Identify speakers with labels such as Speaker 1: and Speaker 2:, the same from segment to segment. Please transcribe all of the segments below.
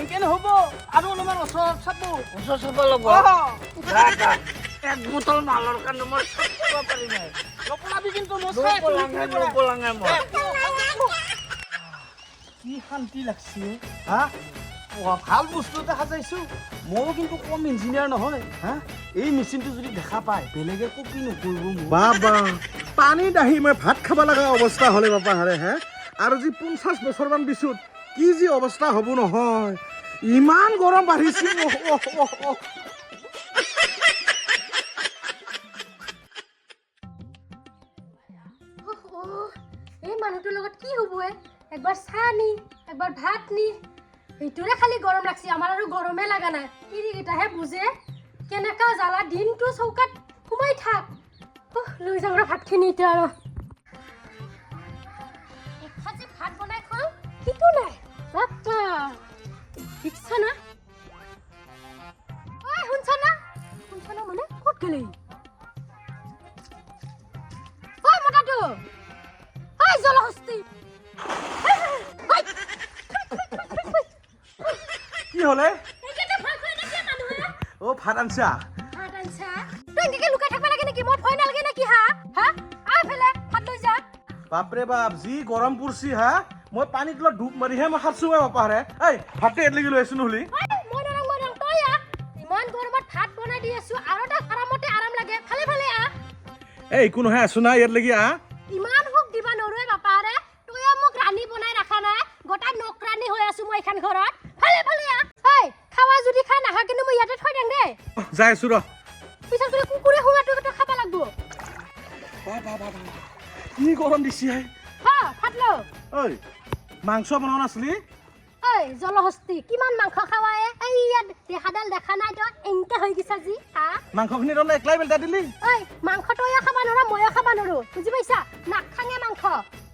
Speaker 1: এনকে নহ'ব, আৰু অলপমান ওচৰত চাব।
Speaker 2: ওচৰ চাব লাগিব। এক বোতল মালৰ কাৰণে মই থাকিব পাৰিম।
Speaker 1: নপলাবি কিন্তু, মই চাই আছো।
Speaker 2: নপলাঙে, নপলাঙে মই।
Speaker 1: কি শান্তি লাগছে হা! ভাল বস্তু এটা সাজাইছো। ময়ো কিন্তু কম ইঞ্জিনিয়াৰ নহয় হা। এই মেচিনটো যদি দেখা পায়, বেলেগে কপি নকৰিব মোক।
Speaker 3: বাবা, পানীত আহি মই ভাত খাব লগা অৱস্থা হ'লে বাপা হাৰে হে, আৰু যি 50 বছৰমান পিছত কি যি অৱস্থা হ'ব নহয়। ইমান গৰম বাঢ়িছে, অহ, অহ, অহ, অহ।
Speaker 4: অহ, এই মানুহটোৰ লগত কি হ'ব এ? একবাৰ চাহ নি, একবাৰ ভাত নি, সেইটোৰে খালি গৰম লাগছে। আমাৰ আৰু গৰমে লগা নাই। তিৰিকেইটাহে বুজে কেনেকা জ্বালা। দিনটো চৌকাত সোমাই থাক। উহ, লৈ যাওঁ ৰ ভাতখিনি এতিয়া। আৰু এসাঁজি ভাত বনাই খাওঁ, সেইটো নাই। বাপ্পা, দেখিছ না? ঐ শুনছ না? শুনছ না মানে ক'ত গ'লি? ঐ মতাটো, ঐ জলহস্তি!
Speaker 3: কি হ'লে?
Speaker 4: এইকেইটা ভয় কৰে নেকি মানুহে?
Speaker 3: অ', ভাত আনছা?
Speaker 4: ভাত আনছা? তই এনেকে লুকাই থাকিব লাগে নেকি? মোৰ ভয় নালাগে নেকি? হা হা, আহ ফেলে, ভাত লৈ যা।
Speaker 3: বাপৰে বাপ, যি গৰম পৰিছি হা, মই পানীত অলপ ডুব মাৰিহে মই সাঁতছো বাপা হাৰে। এই ভাতটো ইয়াত লৈ আহিছো নহ'লি।
Speaker 4: ঐ, মই নৰং, মই নৰং, তই আহ। ইমান গৰমত ভাত বনাই দি আছো আৰু তাক আৰামতে আৰাম লাগে। ফালে ফালে আহ।
Speaker 3: এই একো নহয়, আছো না ইয়াত লাগি, আহ।
Speaker 4: ইমান সুখ দিবা নৰুৱে বাপাৰে। তই মোক ৰাণী বনাই ৰাখা নাই, গোটাই নকৰাণী হৈ আছো মই এইখন ঘৰত। ফালে ফালে আহ। ঐ, খাৱা যদি খা, নাখা কিন্তু মই ইয়াতে থৈ দিম দেই।
Speaker 3: যাই আছো ৰ।
Speaker 4: পিছত বোলে কুকুৰে সোঙাটো তই খাব লাগব।
Speaker 3: কি গৰম দিছি হে!
Speaker 4: হা, ভাত ল।
Speaker 3: ঐ, মাংস বনোৱা নাছিলি?
Speaker 4: ঐ জলহস্তি, কিমান মাংস খাৱাই? এই ইয়াত দেহাডাল দেখা নাই তই, এনকে হৈ গৈছা যি হা?
Speaker 3: মাংসখিনি তাৰমানে একলাই বেলটা দিলি?
Speaker 4: ঐ, মাংস তয়ো খাব নোৱাৰ, ময়ো খাব নোৱাৰো, বুজি পাইছা? নাখাঙে মাংস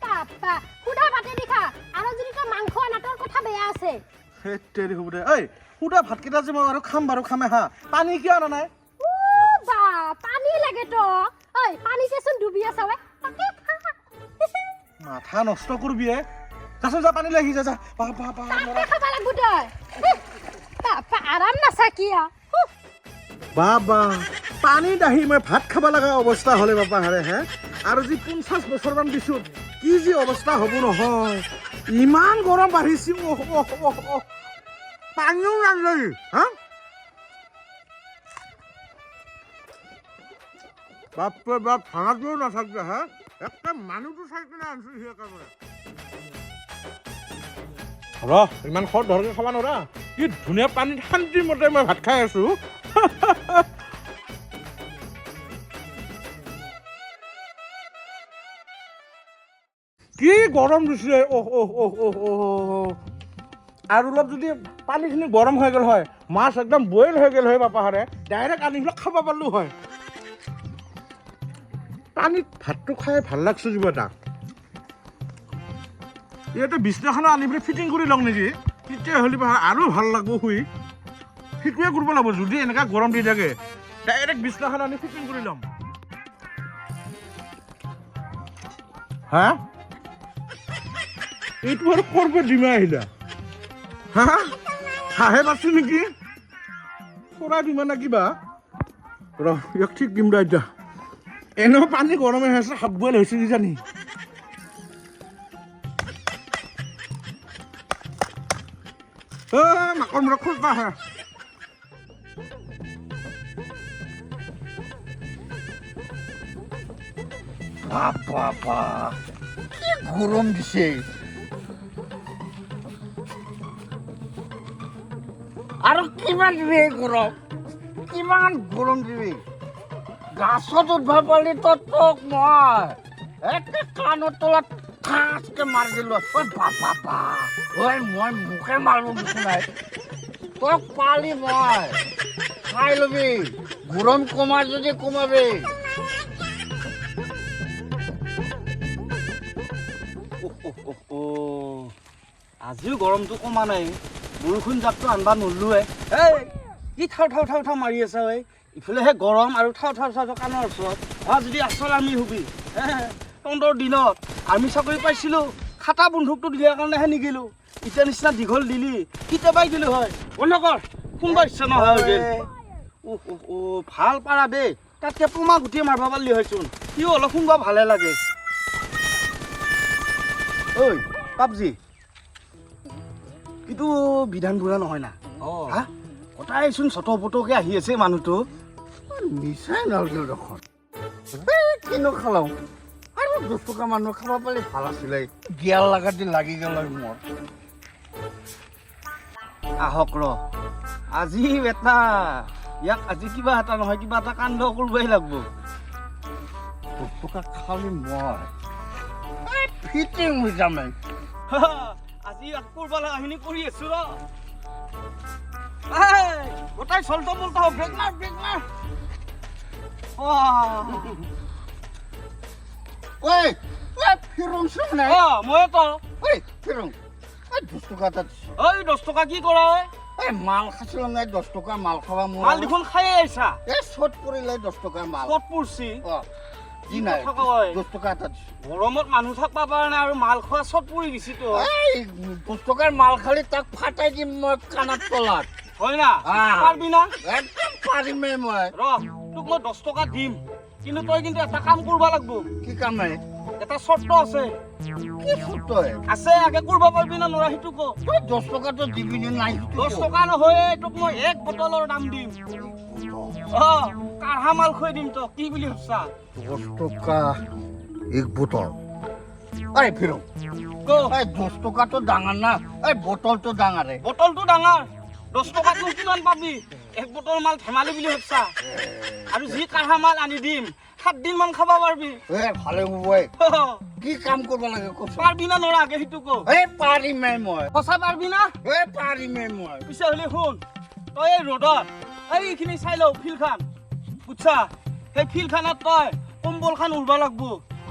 Speaker 4: বাপা, সুধা ভাতে দি খা। আৰু যদি তই মাংস আনা, তোৰ কথা বেয়া আছে।
Speaker 3: সেই তেৰি, হ'ব দে। ঐ, সুদা ভাতকেইটা যে মই আৰু খাম বাৰু, খামে হা, পানী কিয় অনা নাই?
Speaker 4: ও বা, পানী লাগে তো? ঐ, পানীতেচোন ডুবি আছা ঐ, তাকে খা।
Speaker 3: মাথা নষ্ট কৰবি হে। যাচোন যা, পানী লাগি যা, যা। বা বা বা।
Speaker 4: তাকে খাব লাগব তই। বাপা, আৰাম নাচা কিয়া।
Speaker 3: বাবা, পানীত আহি মই ভাত খাব লগা অৱস্থা হ'লে বাপা হাৰে হে, আৰু যি 50 বছৰমান পিছত কি যি অৱস্থা হ'ব নহয়। ইমান গৰম বাঢ়িছে, অহ অহ অহ অহ। পানীও নালাগে হা। বাপৰে বাপ, ভাড়াটোও নাথাকিলে হা। একটা মানুহটো চাই কিনে আনছো সি একেবাৰে। ৰ, ইমান খৰ ধৰকে খাব নোৱাৰা। কি ধুনীয়া পানীত শান্তি মতে মই ভাত খাই আছো। কি গৰম দিছে, অহ অহ অহ অহ অহ। আৰু অলপ যদি পানীখিনি গৰম হৈ গ'ল হয়, মাছ একদম বইল হৈ গ'ল হয় বাপাহাৰে, ডাইৰেক্ট আনি পেলাই খাব পাৰিলোঁ হয়। পানীত ভাতটো খাই ভাল লাগছে কিবা এটা। ইয়াতে বিছনাখনো আনি পেলাই ফিটিং কৰি লওঁ নেকি? তেতিয়াহ'লে আৰু ভাল লাগব শুই। সেইটোৱে কৰিব লাগিব। যদি এনেকুৱা গৰম দি থাকে, ডাইৰেক্ট বিছনাখন আনি ফিটিং কৰি ল'ম। হা, এইটো আৰু ক'ৰ পৰা ডিমা আহিলা হা? হাঁহে পাৰছি নেকি? চৰাই ডিমা না কিবা? ৰ, ইয়াক ঠিক দিম ৰ এতিয়া। এনেও পানী গৰমে হৈ আছে, হাফ বইল হৈছে কিজানি। মাকৰ মূৰত খোজ আহে।
Speaker 2: বাপ, কি গৰম দিছে! আৰু কিমান দিবি এই গৰম? কিমান গৰম দিবি? গাছত উঠবা পাৰলি তো তোক মই একে কাণৰ তলত ঠাচকে মাৰি দিলো। ঐ বাপ বা, ঐ মই মোকে মাৰিব বিচৰাই। তোক পালি মই খাই লবি। গৰম কমা যদি কমাবি।
Speaker 1: অ', আজিও গৰমটো কমা নাই, বৰষুণ জাকটো আনবা নৰলোৱে। এই কি থাও থাও থাও থাও মাৰি আছা ঐ? ইফালেহে গৰম আৰু থাও থাও থাও থাও কাণৰ ওচৰত। অ, যদি আচল আৰ্মি হবি। তহঁতৰ দিনত আৰ্মি চাকৰি পাইছিলোঁ, খাটা বন্ধুকটো দিয়াৰ কাৰণেহে নিগিলোঁ। এতিয়া নিচিনা দীঘল দিলি কেতিয়াবাই দিলি হয়। বন্ধ কৰ, কোনবা ইচ্ছা নহয় হৈ গ'ল। উহ উহ উহ, ভাল পাৰা দেই, তাতকে পোমা গুটিয়ে মাৰিব পাৰিলি হয়চোন, সিও অলপ শুনবা ভালে লাগে। ঐ পাপজি, কিন্তু বিধান বুঢ়া নহয় না? হা, কটাইচোন চট পটকে আহি আছে মানুহটো।
Speaker 2: নিচাই নালাগিল দেখোন। এই কিনো খালাও আৰু 10 টকা মানুহ খাব পালে ভাল আছিলে, গিয়াৰ লাগাতে লাগি গ'ল মোৰ।
Speaker 1: আহক ৰ, আজি এটা ইয়াক আজি কিবা এটা নহয় কিবা এটা কাণ্ড কৰিবই লাগব।
Speaker 2: 10 টকা খালি মই এই ফিটিং হৈ যাম এই।
Speaker 1: আজি ইয়াক কৰিব লগাখিনি কৰি আছো ৰ। এই, গোটাই চল্ট বল্ট, ব্ৰেক মাৰ, ব্ৰেক মাৰ।
Speaker 2: ঐ ঐ, ফিৰংচোন নাই।
Speaker 1: অ, ময়ে তো।
Speaker 2: ঐ ফিৰং, এই 10 টকা এটা দিছো।
Speaker 1: ঐ, 10 টকা কি কৰা ঐ?
Speaker 2: এই মাল খাইছিলো নাই, 10 টকা মাল খাবা মোৰ।
Speaker 1: মাল দেখোন খায়ে আহিছা।
Speaker 2: এই চট পৰিলে 10 টকাৰ মাল।
Speaker 1: ক'ত পৰছি?
Speaker 2: অ, দি নাই।
Speaker 1: কথা কয়?
Speaker 2: 10 টকা এটা দিছো।
Speaker 1: গৰমত মানুহ থাকবা পৰা নাই আৰু মাল খোৱা চট পৰি গৈছি তো।
Speaker 2: এই 10 টকাৰ মাল খালি তাক ফাটাই দিম মই কাণত তলাত।
Speaker 1: হয় না?
Speaker 2: আহ।
Speaker 1: পাৰবি না?
Speaker 2: একদম পাৰিমেই মই।
Speaker 1: ৰ, তোক মই 10 টকা দিম, কিন্তু তই কিন্তু এটা কাম কৰবা লাগব।
Speaker 2: কি কাম হে?
Speaker 1: এটা চৰ্ত আছে।
Speaker 2: কি চৰ্ত হে?
Speaker 1: আছে, আগে কৰবা পাৰবি না নোৰা সেইটো ক।
Speaker 2: তই 10 টকাটো দিবি নে নাই সেইটো
Speaker 1: দহ
Speaker 2: ক।
Speaker 1: টকা নহয়, তোক মই এক বটলৰ দাম দিম। অ, কাঢ়া মাল খুৱাই দিম তোক, কি বুলি ভাবছা?
Speaker 2: 10 টকা এক বটল, আৰে ফিৰং।
Speaker 1: ক।
Speaker 2: এই 10 টকাটো ডাঙৰ না এই বটলটো ডাঙৰে?
Speaker 1: বটলটো ডাঙৰ, 10 টকাটো কিমান পাবি? এক বটল মাল ধেমালি বুলি ভাবছা? আৰু যি কাঢ়া মাল আনি দিম, 7 দিন মান খাব পাৰবি।
Speaker 2: এ ভালে হ'ব এই। কি কাম কৰিব লাগে কচোন।
Speaker 1: পাৰবি না নোৰা আগে সেইটো ক।
Speaker 2: এই পাৰিমেই মই।
Speaker 1: সঁচা পাৰবি না?
Speaker 2: এই পাৰিমেই মই।
Speaker 1: পিছে হ'লে শুন, তই এই ৰ'দত এইখিনি চাই লওঁ ফিল্ডখন, বুজছা? সেই ফিল্ডখনত তই কম্বলখন উৰবা লাগব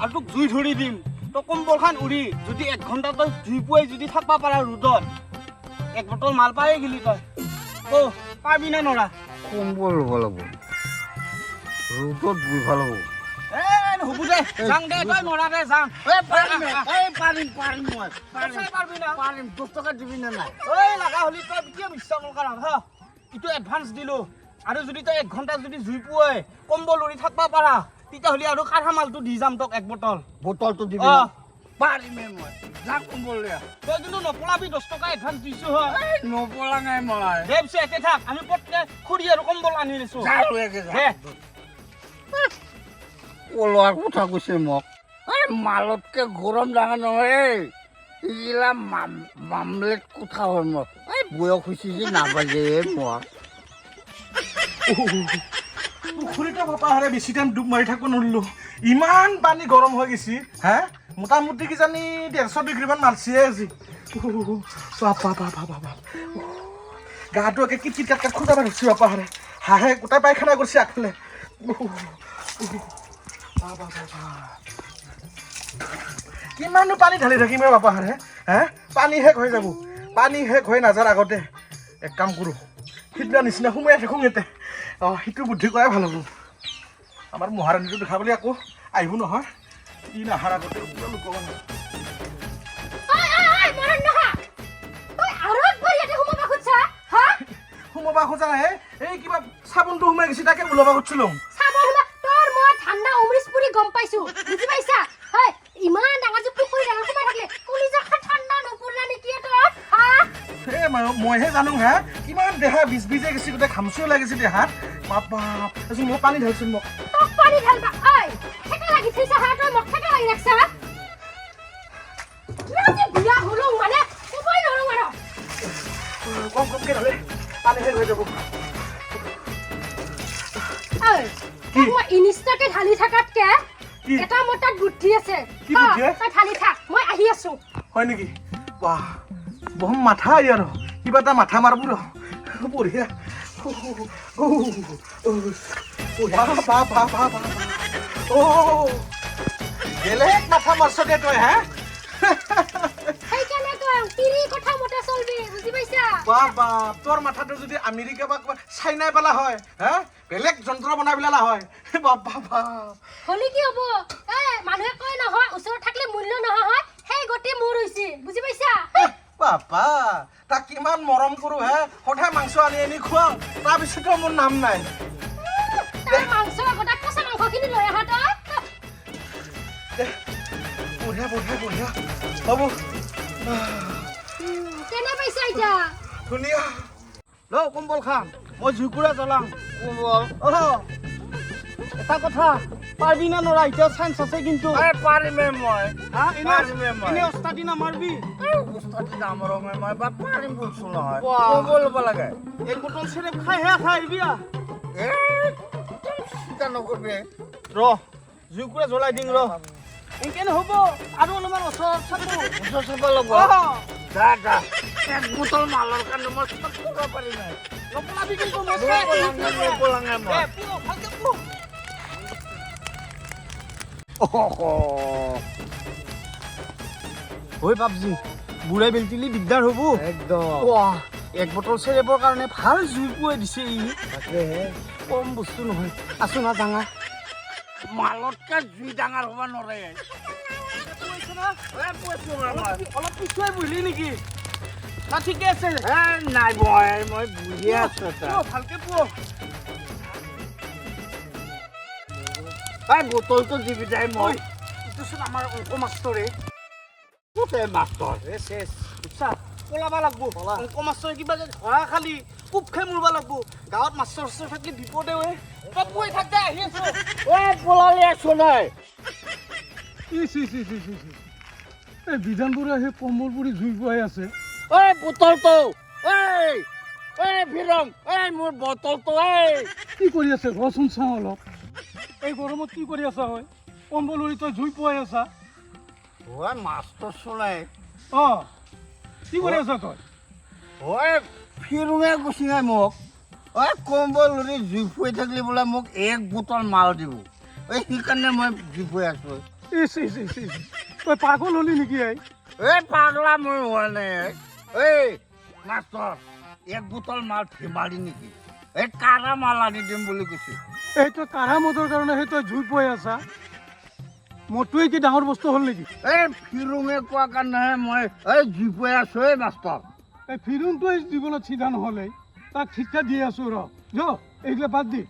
Speaker 1: আৰু তোক জুই ধৰি দিম। তই কম্বলখন উৰি যদি এক ঘণ্টা তই জুই পুৱাই যদি থাকবা পাৰা ৰ'দত, এক বটল মাল পায়ে গেলি তই। ক, পাৰবি না নৰা?
Speaker 2: কম্বল ল'ব লাগিব, ৰ'দত বহিব লাগিব।
Speaker 1: এ হ'ব দে, যাং দে, তই নৰা দে, যাং।
Speaker 2: এই পাৰিম, এই পাৰিম, পাৰিম মই পাৰিম।
Speaker 1: সঁচাই পাৰবি না?
Speaker 2: পাৰিম। 10 টকা দিবি নে নাই?
Speaker 1: ঐ, লাগা হ'লি তই কিয় বিশ্বাস কৰ হা, ইটো এডভান্স দিলো, আৰু যদি তই এক ঘণ্টা যদি জুই পুৱাই কম্বল উৰি থাকবা পাৰা, তেতিয়াহ'লে আৰু কাঢ়া মালটো দি যাম তোক এক বটল।
Speaker 2: বটলটো দিবি
Speaker 1: অ।
Speaker 2: না? পাৰিমেই মই, যা কম্বল লৈ আহ।
Speaker 1: তই কিন্তু নপলাবি, 10 টকা এডভান্স দিছো হয়।
Speaker 2: এই নপলা নাই মই।
Speaker 1: দে পিছে একে থাক, আমি পটকে খৰি আৰু কম্বল আনি দিছো।
Speaker 2: যা লৈ আগে যা।
Speaker 1: দে।
Speaker 2: ওলোৱাৰ কথা কৈছে মোক। এই মালতকে গৰম ডাঙৰ নহয়, এই এইগিলা মামলেট কথা হয় মোক। এই বয়স হৈছে যে নাবাজে মই।
Speaker 3: পুখুৰীতে বাপা হাৰে বেছি টাইম ডুব মাৰি থাকিব নোৱাৰিলো, ইমান পানী গৰম হৈ গৈছে। হে, মোটামুটি কিজানি 150 ডিগ্ৰীমান মাৰছিয়ে আজি। বাপা বাপা বাপা, গাটো একে কিট কিট কাট কাট খুটা ধৰছি বাপা হাৰে। হাঁহে গোটাই পায়খানা কৰিছে আগফালে। বাবা বাবা, কিমাননো পানী ঢালি থাকিম ৰে বাপা হাৰে? হে, পানী শেষ হৈ যাব। পানী শেষ হৈ নাযাৰ আগতে এক কাম কৰোঁ, সিদিনা নিচিনা সোমাই থাকোঁ ইয়াতে। অঁ, সেইটো বুদ্ধি কৰাই ভাল হ'ব। আমাৰ মহাৰাণীটো দেখা বুলি আকৌ আহিব নহয়, ই নাহাৰ আগতে পুৰা লুকাব লাগিব।
Speaker 4: ঐ ঐ ঐ, মৰণ নহা, তই আৰু একবাৰ ইয়াতে সোমাব খুজছা হা?
Speaker 3: সোমাব খোজা হে, এই কিবা চাবোনটো সোমাই গৈছে, তাকে ওলাব খুজিছিলোঁ।
Speaker 4: চাব সোমা তোৰ মই ঠাণ্ডা অমৃশ পুৰি গম পাইছো, বুজি পাইছা? হয়, ইমান ডাঙৰ যে পুখুৰী ডাঙৰ সোমাই থাকিলে কলিজা ঠাণ্ডা নপৰিলা নেকি তোৰ হা?
Speaker 3: এ মইহে জানো হে, কিমান দেহা বিজ বিজে গৈছে, গোটেই ঘামচিও লাগিছে দেহাত। বাপ বাপ, তাৰপিছত মই পানী ঢালিছোঁ মোক।
Speaker 4: তোক পানী ঢালবা ঐ ঠেকা লাগি থৈছা হা? তই মোক ঠেকা লাগি ৰাখছা? কিয় যে বিয়া হলো মানে ক'বই নোৱাৰো আৰু।
Speaker 3: কম কমকৈ ঢালে পানী শেষ হৈ যাব।
Speaker 4: ঐ, তোক মই ইনিষ্টাকে ঢালি থাকাতকে
Speaker 3: কি?
Speaker 4: এটা মোৰ তাত বুদ্ধি আছে।
Speaker 3: কি বুদ্ধি হে?
Speaker 4: তই ঢালি থাক, মই আহি আছো।
Speaker 3: হয় নেকি? বাহ, বহু মাথা আৰু কিবা এটা মাথা মাৰব ৰ। বঢ়িয়া। বাহ বাহ বাহ বাহ বাহ, অ' বেলেগ মাথা মাৰছ দে তই হে।
Speaker 4: সেইকাৰণে কওঁ, তিৰি কথা মতে চলবি, বুজি পাইছা?
Speaker 3: বাহ বাহ, তোৰ মাথাটো যদি আমেৰিকা বা ক'ৰবাত চাইনাই পালা হয় হে, বেলেগ যন্ত্ৰ বনাই পেলালা হয়। বাহ বাহ বাহ।
Speaker 4: হলি কি হ'ব, এ মানুহে কয় নহয়, ওচৰত থাকিলে মূল্য নোহোৱা হয়, সেই গতি মোৰ হৈছে, বুজি পাইছা?
Speaker 3: বাপা, তাক কিমান মৰম কৰোঁ হে, সদায় মাংস আনি আনি খুৱাওঁ, তাৰপিছতো মোৰ নাম নাই।
Speaker 4: তাৰ মাংস আগতে কেঁচা মাংসখিনি লৈ আহা তই।
Speaker 3: বঢ়িয়া বঢ়িয়া বঢ়িয়া, হ'ব।
Speaker 4: কেনে পাইছা এতিয়া?
Speaker 3: ধুনীয়া।
Speaker 1: ল কম্বল খাম, মই জুইকুৰা জ্বলাম।
Speaker 2: কম্বল?
Speaker 1: অ, এটা কথা, পাৰবি না নৰা? এতিয়া চান্স আছে কিন্তু।
Speaker 2: এই পাৰিমে মই।
Speaker 1: হা, এনে
Speaker 2: পাৰিমে মই।
Speaker 1: এনে ওস্তাদি নামাৰবি।
Speaker 2: এই ওস্তাদি নামাৰোঁ মই বা, পাৰিম বলছো নহয়।
Speaker 1: বাহ।
Speaker 2: কম্বল ল'ব লাগে।
Speaker 1: এক বটল চেৰেপ খাইহে খাই আহিবি আ।
Speaker 2: এই চিন্তা নকৰিবি।
Speaker 1: ৰ, জুইকুৰা জ্বলাই দিম ৰ। এনেকে নহ'ব, আৰু অলপমান ওচৰত চাব।
Speaker 2: ওচৰ চাব লাগিব। যা যা, এক বটল মালৰ কাৰণে মই চব কৰিব পাৰিম।
Speaker 1: নপলাবি কিন্তু, মই চাই আছো।
Speaker 2: নপলাঙে মই।
Speaker 1: দে, পুহ, ভালকে পুহ। ঐ বাপজি, বুঢ়াই বেলতিলি দিগদাৰ হ'ব।
Speaker 2: একদম।
Speaker 1: ৱাহ, এক বটল চেৰেপৰ কাৰণে ভাল জুই পুৱাই দিছে ই।
Speaker 2: তাকেহে।
Speaker 1: কম বস্তু নহয়, আছো না ডাঙা।
Speaker 2: মালতকে জুই ডাঙৰ হ'ব নোৱাৰে। এই কৈছো না মই।
Speaker 1: অলপ পিছুৱাই বহিলি নেকি? না, ঠিকে আছে।
Speaker 2: এই নাই, মই বুজি আছো এটা।
Speaker 1: পুহ, ভালকে পুহ।
Speaker 2: এই বটলটো দিবি যায়
Speaker 1: ঐ,
Speaker 2: মই।
Speaker 1: এইটোচোন আমাৰ অংক মাষ্টৰে।
Speaker 2: কোথায় মাষ্টৰ?
Speaker 1: এ চেচ, বুজছা, পলাবা লাগব। অংক মাষ্টৰে কিবা যে ধৰা খালি কোব খাই মৰবা লাগব। গাঁৱত মাষ্টৰ চাষ্টৰ থাকিলে বিপদে ঐ। তই পুৱাই থাক দে, আহি আছো।
Speaker 2: ঐ, পলালি আছো নাই।
Speaker 5: ইচ ইচ ইচ ইচ ইচ ইচ। এই বিধান বৰুৱা সেই কম্বল পুৰি জুই পুৱাই আছে।
Speaker 2: ঐ, বটলটো, ঐ ঐ ফিৰং, ঐ মোৰ বটলটো, ঐ।
Speaker 5: কি কৰি আছে ৰচোন চাওঁ অলপ। এই গৰমত কি কৰি আছা হয়? কম্বল উৰি তই জুই পুৱাই আছা।
Speaker 2: ঐ মাষ্টৰ চলাই।
Speaker 5: অঁ, কি কৰি আছা তই?
Speaker 2: ঐ ফিৰুঙে গুচি নাই মোক, ঐ কম্বল উৰি জুই ফুৱাই থাকিলে বোলে মোক এক বটল মাল দিব। ঐ, সেইকাৰণে মই জুই ফুৱাই আছো।
Speaker 5: ইচ ইচ ইচ ইচ, তই পাগল হলি নেকি এই?
Speaker 2: এই পাগলা মই হোৱা নাই। এই মাষ্টৰ, এক বটল মাল ধেমালি নেকি? এই কাৰা মাল আনি দিম বুলি কৈছে।
Speaker 5: এই তই কাঢ়া মদৰ কাৰণে সেই তই জুই পুৱাই আছা? মদটোৱে কি ডাঙৰ বস্তু হ'ল নেকি?
Speaker 2: এই ফিৰুঙে কোৱা কাৰণেহে মই এই জুই ফুৱাই আছো, এই মাষ্টৰ।
Speaker 5: এই ফিৰুংটোৱে জীৱনত চিধা নহ'লে তাক শিক্ষা দি আছো ৰ। য, এইগিলা বাদ দি।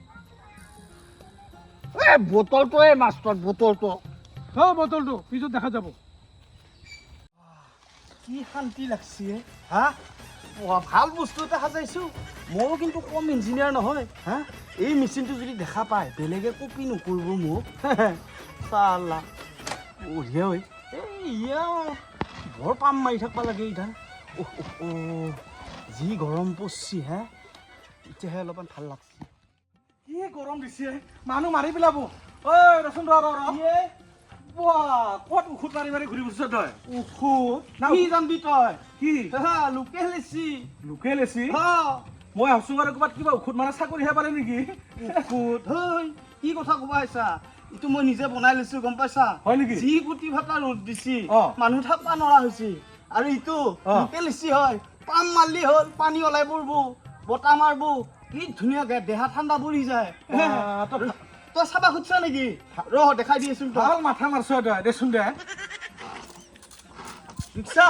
Speaker 2: এই বটলটো, এই মাষ্টৰ, বটলটো।
Speaker 5: থ বটলটো, পিছত দেখা যাব।
Speaker 1: কি শান্তি লাগছে হা! ৱা, ভাল বস্তু এটা সাজাইছোঁ। ময়ো কিন্তু কম ইঞ্জিনিয়াৰ নহয় হা। এই মেচিনটো যদি দেখা পায় বেলেগে কপি নকৰিব মোক। চালা বঢ়িয়া ঐ। এই ইয়া বৰ পাম মাৰি থাকিব লাগে এইডাল। অহ অহ অহ, যি গৰম পৰছি হে, এতিয়াহে অলপমান ভাল লাগছে।
Speaker 3: কি গৰম দিছে, মানুহ মাৰি পেলাব। ঐ ৰচোন, ৰ ৰ ৰ। বাহ, ক'ত ঔষধ মাৰি মাৰি ঘূৰি ফুৰিছ তই?
Speaker 1: ঔষধ
Speaker 3: না,
Speaker 1: কি জানবি তই?
Speaker 3: কি?
Speaker 1: হা, লোকেল এচি।
Speaker 3: Local AC?
Speaker 1: হা।
Speaker 3: মই ভাবছো আৰু ক'ৰবাত কিবা ঔষধ মাৰা চাকৰিহে পালে নেকি।
Speaker 1: ঔষধ হৈ কি কথা ক'ব আহিছা? এইটো মই নিজে বনাই লৈছো, গম পাইছা?
Speaker 3: হয় নেকি?
Speaker 1: যি গুটি ফাটা ৰ'দ দিছি, মানুহ থাকবা নোৱাৰা হৈছে। আৰু ইটো লোকেল এচি হয়, পাম মাৰলি হ'ল পানী ওলাই পৰিব, বতাহ মাৰব, কি ধুনীয়াকে দেহা ঠাণ্ডা পৰি যায়।
Speaker 3: বাহ, তই
Speaker 1: তই চাবা খুজিছা নেকি? ৰহ, দেখাই দি আছো তই।
Speaker 3: ভাল মাথা মাৰছ তই, দেচোন দে।
Speaker 1: দেখিছা?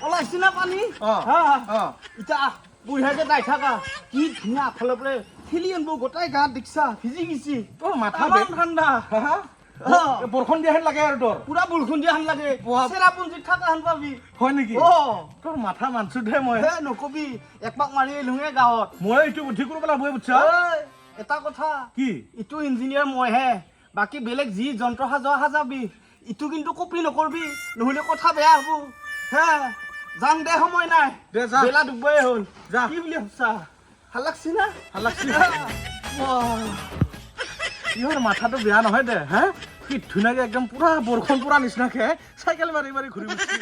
Speaker 1: ওলাইছে না পানী? হা। এতিয়া বঢ়িয়াকে যাই থাকা, কি ধুনীয়া আগফালৰ পৰা ঠেলি আনব, গোটাই গাত দেখিছা ভিজি গিছি।
Speaker 3: তোৰ মাথা
Speaker 1: তামাম ঠাণ্ডা।
Speaker 3: হা? বৰষুণ দিয়াহেন লাগে আৰু তোৰ।
Speaker 1: পুৰা বৰষুণ দিয়া হেন লাগে, চেৰাপুঞ্জীত থকা হেন পাবি।
Speaker 3: হয় নেকি?
Speaker 1: অ।
Speaker 3: তোৰ মাথা মানছো দে মই।
Speaker 1: হে নকবি, একপাক মাৰি আহিলোঙে গাঁৱত।
Speaker 3: মই এইটো বুদ্ধি কৰিব লাগিব, বুজছা?
Speaker 1: ঐ, এটা কথা।
Speaker 3: কি?
Speaker 1: ইটো ইঞ্জিনিয়াৰ মইহে, বাকী বেলেগ যি যন্ত্ৰ সাজোৱা সাজাবি, ইটো কিন্তু কপি নকৰবি, নহ'লে কথা বেয়া হ'ব। হে যাং দে, সময় নাই।
Speaker 3: দে, যা।
Speaker 1: বেলা ডুববাই হ'ল।
Speaker 3: যা।
Speaker 1: কি বুলি ভাবছা, ভাল লাগছি না?
Speaker 3: ভাল লাগছি।
Speaker 1: বাহ।
Speaker 3: ইহঁৰ মাথাটো বেয়া নহয় দে। হা, কি ধুনীয়াকে একদম পুৰা বৰষুণ পুৰা নিচিনাকে চাইকেল মাৰি মাৰি ঘূৰি ফুৰিছে।